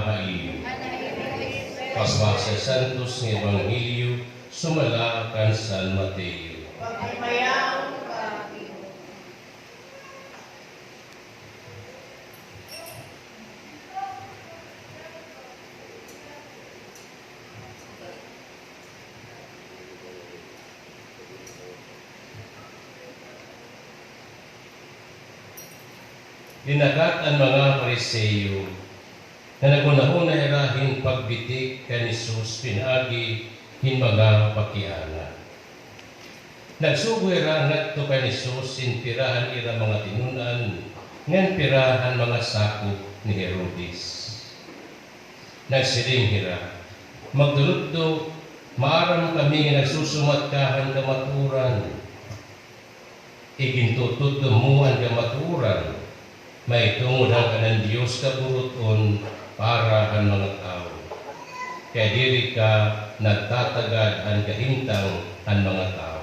haiyo. Paswasa Santos ng Ebanghelyo, sumala kan San Mateo. Pagpamayang ka. Dinagat ang mga Pariseyo na nagunahon na irahin pagbitik kan Isus pinagi hin mga pakiana. Nagsugoy ra ngadto kan Isus sin pirahan ira mga tinunan ngan pirahan mga sakop ni Herodes. Nagsiring hira, magdulugdo maaram kami nga nagsusumatkahan kamaturan. Igintutod dumuan kamaturan. May tungod ang kanang Diyos kaburuton para ang mga tao. Kaya diri ka nagtatagad ang kahintang ang mga tao.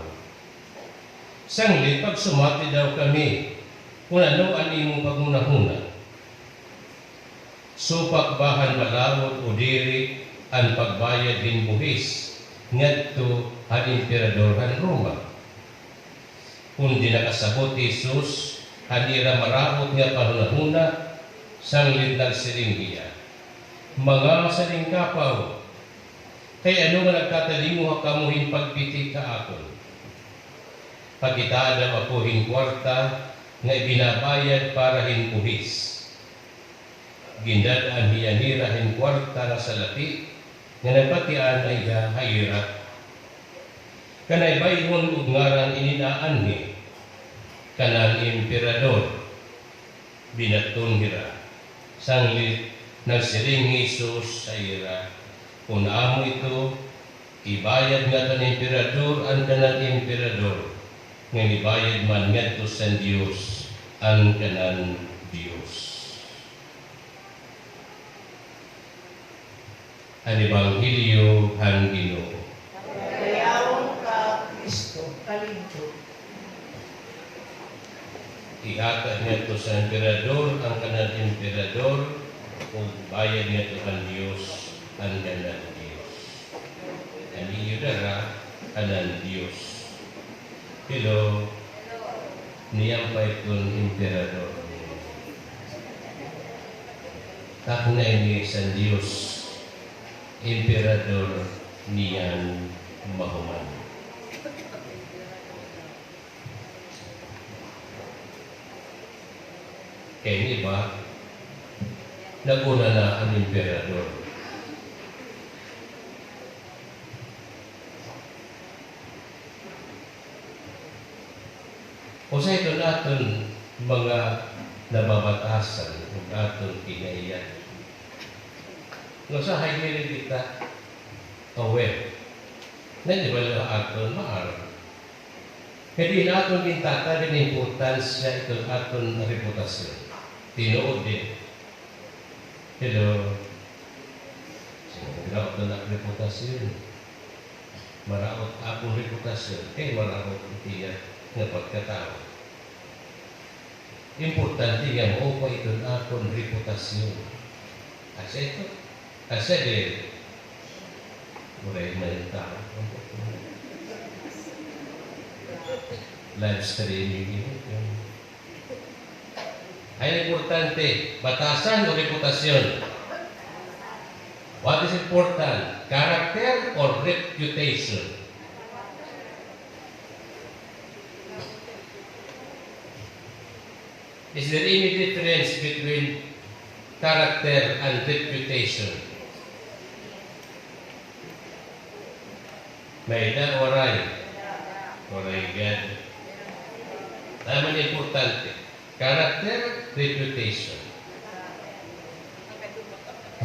Sanglit, pag sumati daw kami, kung ano ang imong pagunahuna. Supak bahan malawot o diri ang pagbayad din buhis, ngadto ang emperador ang Roma. Kung di nakasabot Jesus, hanira marabot nga panunahuna, sanglit nagsiring hiya. Mga saling kapaw, kay ano nga nagtatalimo kamuhin pagpitik ka akon. Pagkitaadam ako hin kwarta, nga ibinabayad para hin puhis. Gindadaan hiyanira hin kwarta na sa lapi, nga nagpatian ay hayira. Kanay bayhon ug ngaran ininaan ni, kanang emperador, binaton hira. Sanglit, nagsiring Jesus sa ira. Kung amo ito, ibayad nga kanang emperador ang kanang emperador, nga ibayad man ngadto sa Dios ang kanang Dios. Ang Ebanghelyo ang Ginoo. Pagpayang ka, Kristo, kaligto. Ihatag niya ito sa emperador, ang kanang emperador, kung bayad niya ito ang Diyos, ang kanang Diyos. Ang iyudara, kanang Diyos. Pero, niyang pa itong emperador. Tak na ini sa Diyos, emperador niyan mahuman. Kaya ba, naguna na ang emperador. O sa ito natin mga nababatasan o aton kinaiyan. No sa haygiri kita aware. Nandiyo ba lang aton maaram? Hindi natin kintata din importansya itong aton reputasyon. Tinuod din. Pero, maraot na reputasyon. Maraot akong reputasyon. Maraot itiya ng pagkatao. Importante nga mo pa itong akong reputasyon. Kasi ito. Kasi din. Mulai na yung tao. Live streaming ini. Ay importante, batasan o reputasyon. What is important? Character or reputation? Is there any difference between character and reputation? May da oray. Oray God. Naman importante. Character, reputation.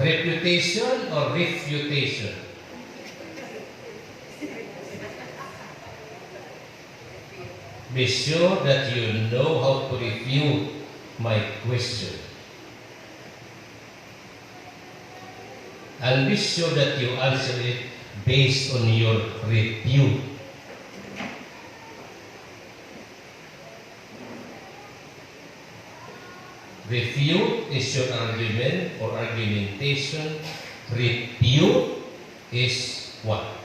Reputation or refutation? Be sure that you know how to refute my question. And be sure that you answer it based on your repute. Refute is your argument or argumentation. Refute is what?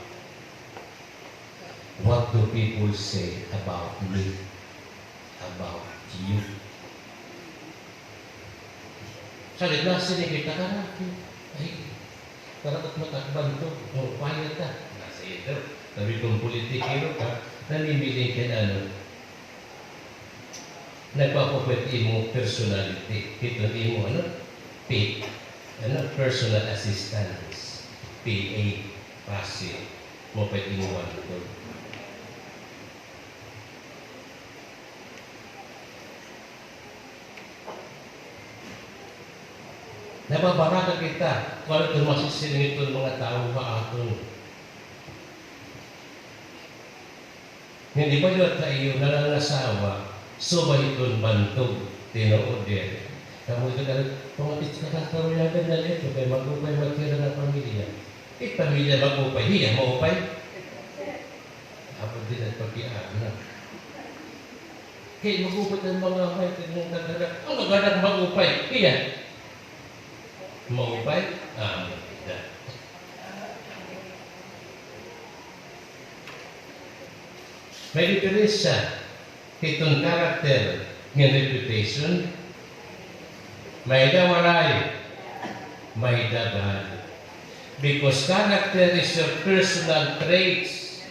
What do people say about me? About you? Salit na sinikita ka natin. Ay, karakot matakban to. Payat ka. Nasa ito. Sabi kong politikero ka, nanimili ka na ano. Nagpapapwede mo personality. Ito mo ano? P. Ano? Personal assistance. PA. Passive. Mo pwede mo ano to. Nababaraka kita. Kung ito masisiling ito mga tao maaton. Hindi ba yun tayo nangangasawa, so ba ito'y bantog, tinood din. Kamu ito ka, pumapit ka kakaroon na ito, kaya mag-upay magkira ng pamilya. Pamilya mag-upay, hiya, maupay. Abot din ang pagkiaan. Kaya mag-upay ang mga upay, ang maganak mag-upay, hiya. Maupay? Tidak. May diferensya itong karakter ng reputation, may dawaray, may daghan. Because character is your personal traits.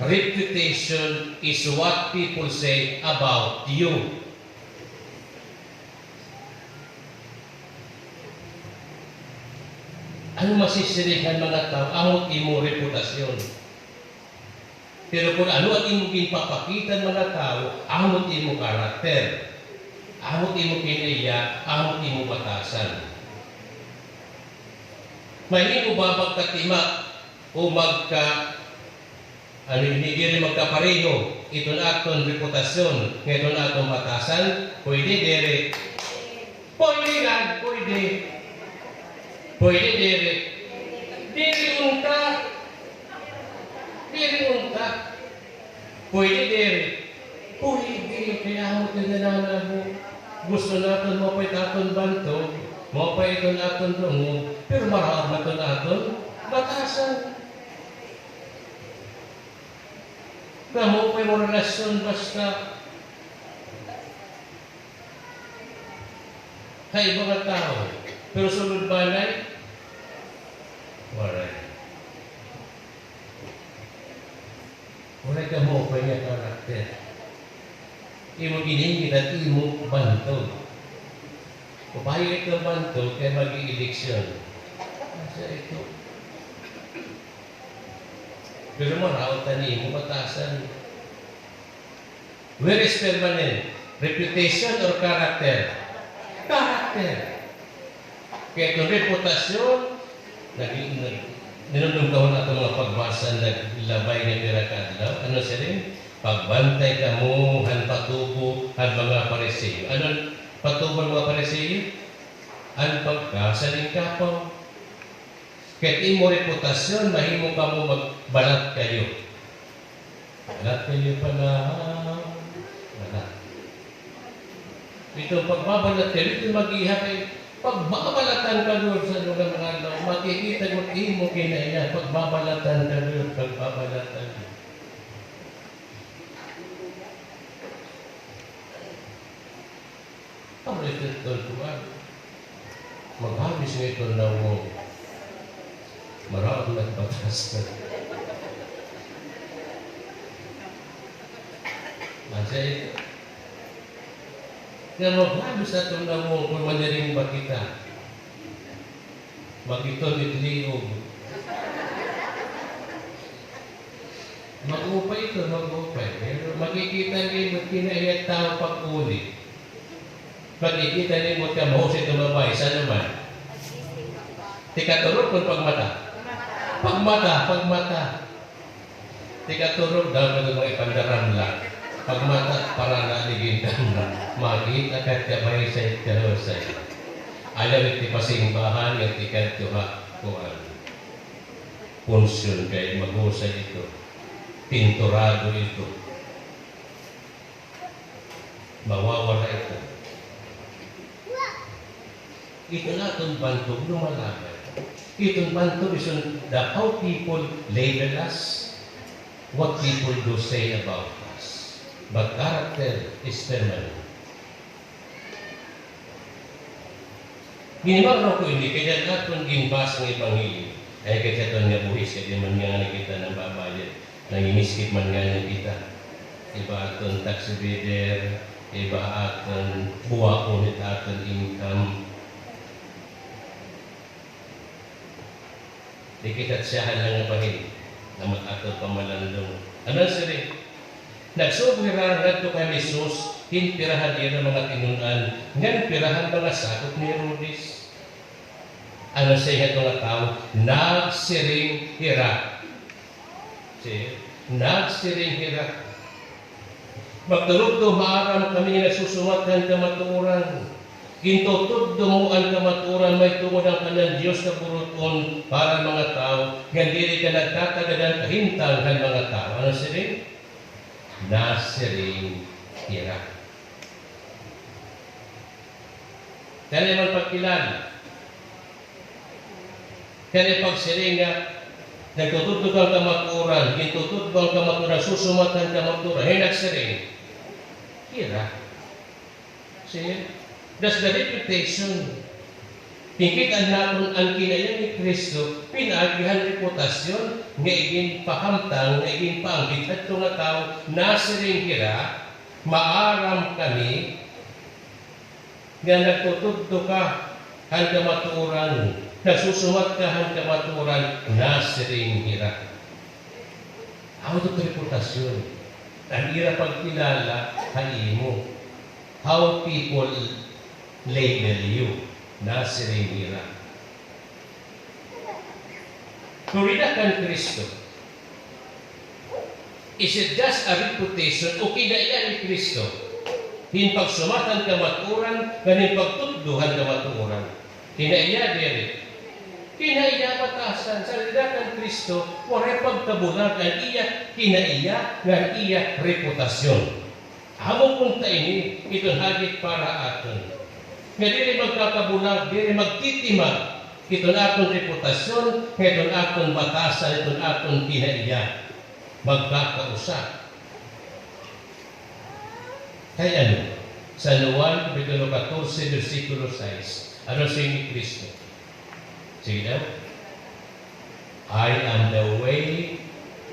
Reputation is what people say about you. Ano masisirihan mga tao? Amot imo reputasyon. Pero kung ano ang imo ginpapakita mga tao, amot imo karakter. Amot imo kinaiya, amot imo batasan. May imo ba magkatima o hindi magkapareho ito na atong reputasyon, ngayon na atong batasan? Pwede dire. Pwede lang, pwede. Pwede dire. Dire unta. Dire unta. Pwede dire. Pwede. Kaya ako tinanala mo. Gusto natin mo pa itaton banto. Mo pa ito natin dungo. Pero marahang na ito natin. Batasan. Na mo pa yung relasyon basta. Kaya mga tao. Pero sunod balay, waray. Waray ka mo pa niya karakter. Imo giningin at imo bantog. Kupahigit ng bantog kaya mag-i-eleksyon. Asa ito? Pero maraot na imo batasan. Where is permanent? Reputation or character? Character. Kaya itong reputasyon, ninunungkahon natin mga pagbasa naglabay ni Pirakadlaw. Ano siya rin? Pagbantay ka mo, han patubo, han mga parisiyo. Ano patubo mga parisiyo? Han pagkasaling kapaw. Kaya imo reputasyon, mahimo ka mo magbalat kayo. Balat kayo pala. Balat. Ito pagbabalat kayo, ito mag-iha kayo. Pagbabalatan ka doon sa lugar ng Allah, makikita mo imo kinaiya. Pagbabalatan ka doon, pagbabalatan. Ang ito tuwan. Maghabis ng ito na mo. Marami nagbatas na. Masa ito. Kaya maghabis na ito na mo kung manaring makita. Magiton itliog. Mag-upay ito, mag-upay. Pero makikita niyo mo kinaiya tao pag-uli. Makikita niyo mo ka mo si tumabay. Saan naman? Tikaturog kung pagmata. Pagmata. Tikaturog daw na mga ipandaram lang. Pagmata para naligin ka na. Makita ka kabay sa ikalosay. Alam iti pasimbahan yung tikat tuha kuan. Punsyon kay magusay ito. Pinturado ito. Mawawala ito. Ito na itong bantog lumalaban. Itong bantog is on how people label us, what people do say about us. But character is permanent. Ginimaw ko hindi, kaya natin ginbas ng Ebanghelyo. Ay kaya ito nga buhis, kaya man nga nakita ng babayan. Nangingiskip man nga niya kita. Iba aton tax evader, iba aton buwako nit aton income. Di kita siyahan lang nga bahin. Namat aton pamalandong. Ano siri? Nagsubira nga ito kay Jesus, hinpirahan niya ng mga tinunan, ngan pirahan mga sakot ni Herodes. Ano siya nga mga tao? Nagsiring hira. Siya, nagsiring hira. Magturog to maaram kami nga susumatan kamaturan. Gintutod mo ang kamaturan, may tungod ang kanang Diyos na buruton para mga tao. Gandiri ka nagtatagadan kahintang kan mga tao. Ano siya? Nagsiring hira. Kaya naman pagkilala. Kaya pagsiring nga, nagtutudog ang kamaturan, gintutudog ang kamaturan, susumatan ang kamaturan, ay nagsiring. Hira. See? That's the reputation. Hingkitan natin ang kinayang ni Kristo, pinagihan reputasyon, nga iging pahamtang, nga iging paanggit, at ito nga tao, nasiring hira, maaram kami, nga nagtutudog ka, ang kamaturan, nagsusumat ka ang kamaturan, nasiring hira. How to reputasyon? Ang hira pagkilala, hain mo. How people label you, nasiring hira. Turida kan Kristo. Is it just a reputation o kinaiyan ni Kristo? Himpagsumatan kamaturan, ganin pagtudduhan kamaturan. Kinaiya diri. Kinaiya patasan sa lidakan Kristo, wala pagkabulagan iya kinaiya ng iya reputasyon. Hamong punta ini, itong hagit para aton. Nga diri magkakabulag, diri magtitimag, itong aton reputasyon, itong aton batasan, itong aton kinaiya. Magkakausap. Kaya ano? Sa Juan, Kapitulo 14, versikulo 6, ano siya ni Kristo? Sige daw. I am the way,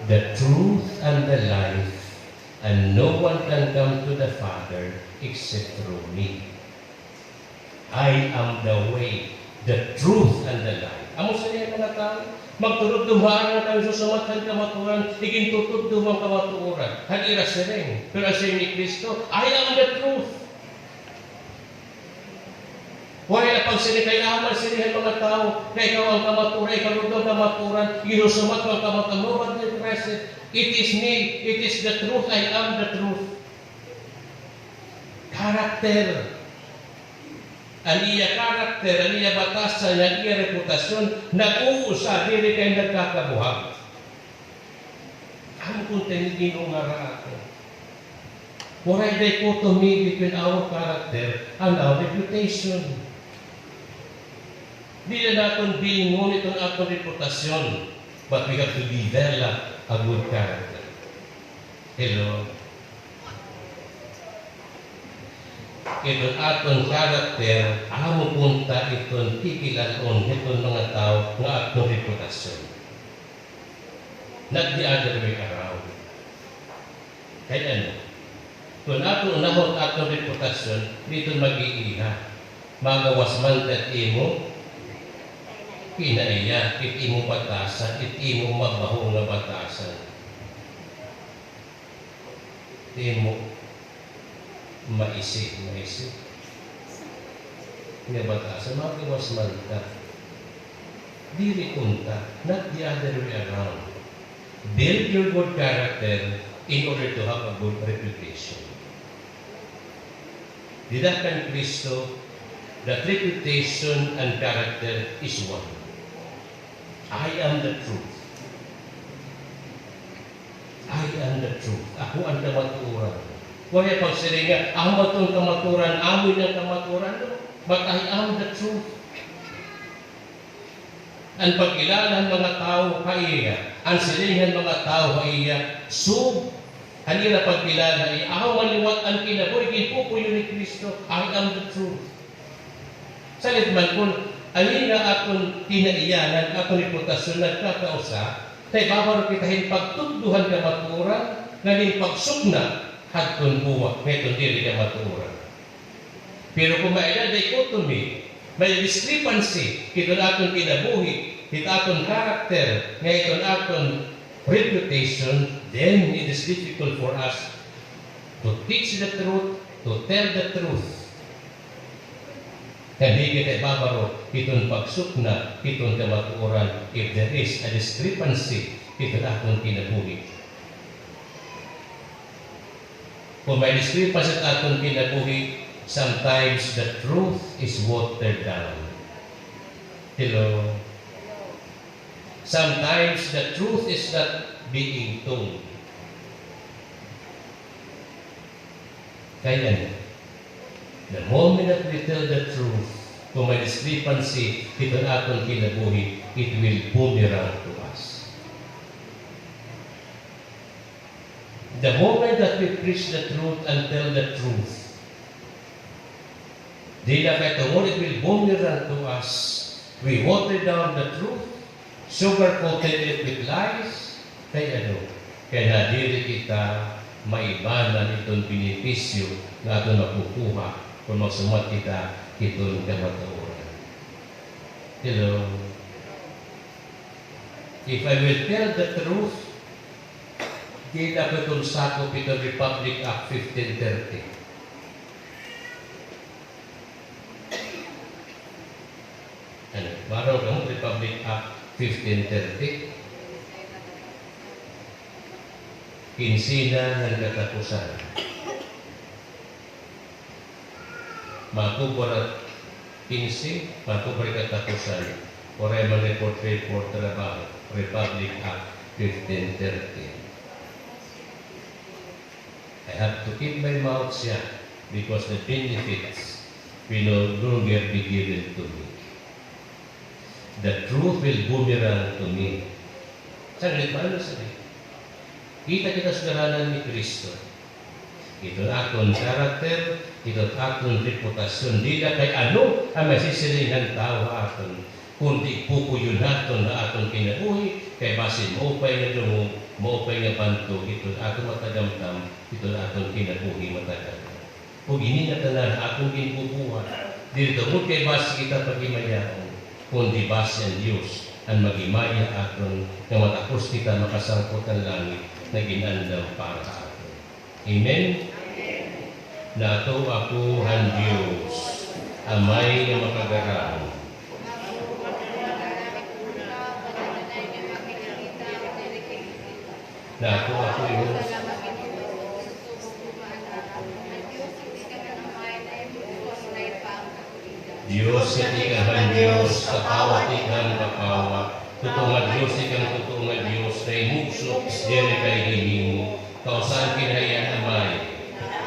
the truth, and the life, and no one can come to the Father except through me. I am the way, the truth, and the life. Amo sa niya mga tao? Magturog dumaan ang susumatan kamaturan, igintutod dumang kamaturan. Hadira siya rin. Pero siya ni Kristo, I am the truth. Wala na pag sinikayaman sinihan mga tao, na ikaw ang kamaturan, ikaw ang kamaturan, ginusumat ang kamaturan, no one will press it. It is me, it is the truth, I am the truth. Karakter. Ang iya karakter, ang iya batasan, ang iya reputasyon, nag-uusa, dili kayo nagkakabuhag. Ang punta ni ginungara ako. Wala dichotomy between our character and our reputation. Di na natin bilingon itong atong reputasyon, but we have to develop a good character. Hello? Itong atong karakter, amo punta itong tikilaton itong mga tao ng atong reputasyon. Not the other way around. Kaya ano? Kung atong unahon atong reputasyon, dito mag-iiha. Magawas man tat imo, kinaiya, it imo batasan, it imo mabaho nga batasan. Imo maisip. Nga batasan, magawas man tat. Dili unta, not the other way around. Build your good character in order to have a good reputation. Didakan Kristo, that reputation and character is one. I am the truth. I am the truth. Ako ang kamaturan. Kaya pagsiringan, ako itong kamaturan, amoy ng kamaturan. But I am the truth. Ang pagkilala ng mga tao kaiya, ang silingan mga tao kaiya, sub, kanila pagkilala ay ako maliwat ang kinabuhi, kinpupuyo ni Kristo, I am the truth. Salit man kung alina akong kinaiyanan, akong reputasyon, nagkakausa, kay babaro kita pagtuduhan ka maturan, naging pagsukna, hadton buwak, ngayon dili ka maturan. Pero kung may dichotomy, may discrepancy, ito na akong kinabuhi, ito akong karakter, ngayon akong reputation, then it is difficult for us to teach the truth, to tell the truth. Hindi kita babaro, itong pagsukna, itong kamatuoran, if there is a discrepancy, ito na akong kinabuhi. Kung may discrepancy at akong kinabuhi, sometimes the truth is watered down. Hello? Sometimes the truth is not being told. Kaya the moment that we tell the truth, kung may discrepancy, ito na atong kinabuhi, it will boomerang to us. The moment that we preach the truth and tell the truth, di na kahit it will boomerang to us. We water down the truth, sugar-coated it with lies, kaya kaya dili kita maibanan itong benepisyo na ito makukuha kung magsumat kita itong kamatuoran. Hello? If I will tell the truth, di na ko itong sakop itong Republic Act 1530. Baraw ng Republic Act 1530, kinsina ng katapusan. Makuburat 15, makuburat katapusan. Foreman report for trabaho, Republic Act 1530. I have to keep my mouth shut because the benefits will no longer be given to me. The truth will boomerang to me. Saglit, paano sabi? Kita sa daranan ni Kristo. Ito akong karakter, ito akong reputasyon. Di na kay ano ang masisilingan tao aton. Kundi pupuyo naton na atong kinabuhi, kay basin maupay na dungo, maupay na banto, ito akong matagamtam, ito akong kinabuhi matagamtam. Kung ininatanan akong kinbubuhat, dito mo kay basi kita pagimayaon. Kundi base ang Diyos ang magimaya aton na matapos kita makasangkot ang langit na ginandang para aton. Amen? Nato ako ang Diyos, amay na makagarang. Nato ako yung Diyos ikahan Diyos, kapawat ikang kapawa, tutungan Diyos ikang tutungan Diyos, na imuksok, diri kay hihimo, kausan kinayan amay,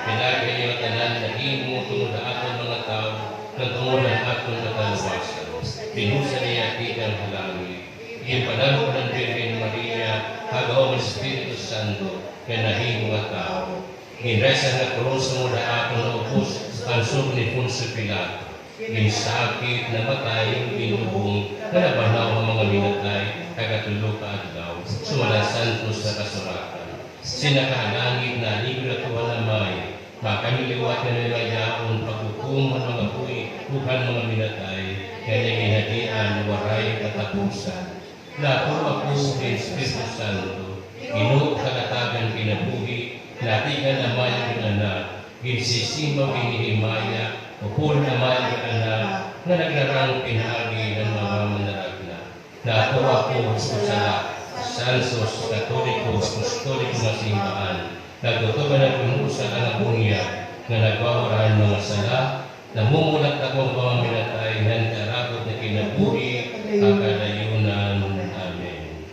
pinagay niyo tanan na himo, tungod aton mga tao, na tungod ang aton kataluwasan. Binusa niya ikang halangit, iyong panahon ng Virgin Maria, hagaw ng Espiritu Santo, kaya nahimo nga tao. Ginresa na krus mo na aton na upos, ang sub ni Poncio Pilato. Ginsakit na matay, binubong, na nabanaw ang mga minatay, kagatulog ka adlaw, sumala santos na kasuratan. Sinakahalangit na libre at tuwan na may, makamiliwat na nilayaon, paghukum ang mga buhay, bukan mga minatay, kaya ginadian, waray katapusan. Lato ako ng Espiritu Santo, Ginoo kalatagan kinabuhi, natigan na may anak, ginsisimaw inihimaya, upul na may anak, na nagrarang pinagi ng mga manaragna. Nato ako sa Sansos, Katolikos, Apostoliko na simbahan, nagtutugan ng pinusa ang abunya, na nagwawaran mga sala, namumulat akong pamaminatay, ng karabot na kinabuhi, ang kadayunan. Amen.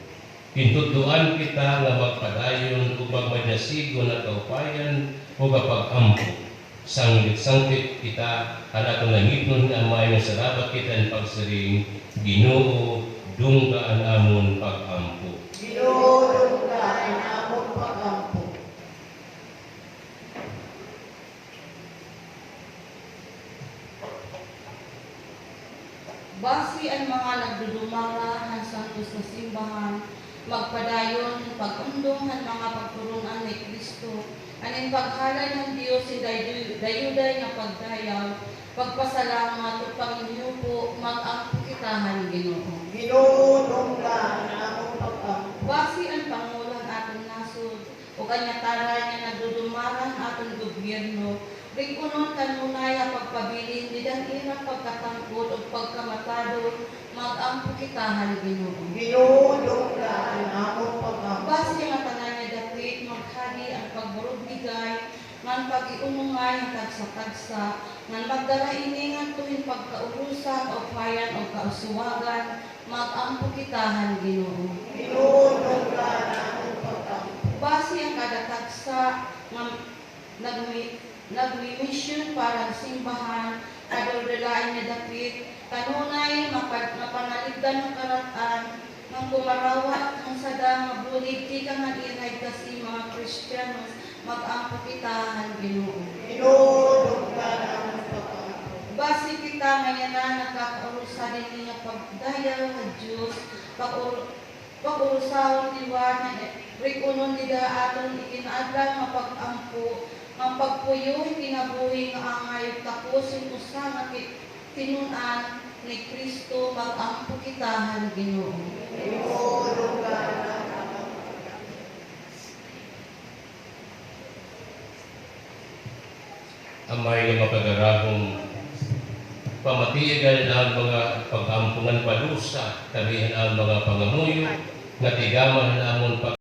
Pintutuan kita nga magpadayon, upang magnasigo na kaupayan, o kapag-ampo. Sangkit kita, ang atong nangipnon na amay ng salabat kita ang pagsiring, Ginoo, dunggaan amon pag-ampo. Ginoo dunggan among pagampo. Basi ang mga nagdudumara han santos na simbahan, magpadayon pag-undong han mga pagturunan ni Kristo, aning paghalay ng Dios si dayuday nga pagdayaw, pagpasalamat ug panginyupo, mag-ampo kitahan Ginoo. Ginoo dunggan among pagampo. Basi ang pangulang aton nasod, o kanya taray nga nagdudumaran aton gobyerno, ring unon kanunay ang pagpabilin, nidang ilang pagkatangkot o pagkamatado, mag-ampo kitahan Ginoo. Ginoo dunggan among pagampo. Basi nga tanan nga dapit, maghali ang pagburugbigay, ngan pag-iunungay ang tagsa-tagsa, ngan magdala iningan tuwing pagkaurusan o payan o kausuwagan, mag-ampo kitahan Ginoo. Ginoo dunggan among pagampo. Base ang kada tagsa nga nagmi-mission para sa simbahan, adordalain na dapit, kanunay mapanaligdan ng karatan, ng kumarawat ng sada nga bulig, di ka nga inay kasi mga Kristiyanos, mag-ampo kitahan Ginoo. Ginoo dunggan among pagampo. Base kita ngayon na nagkakaurusa din niya pagdayaw ng Diyos, pag-urusawon diwan, rikunon nila aton ikinaadlan nga pag-ampo, ang pagpuyo kinabuhi nga angay tapusin usa nga tinunan ni Kristo, mag-ampo kitahan Ginoo. Ginoo dunggan among Amay nga makagarahong pamatiigan ang mga pag-ampungan padusa, tabihan ang mga pangamuyo, nga tigaman amon pag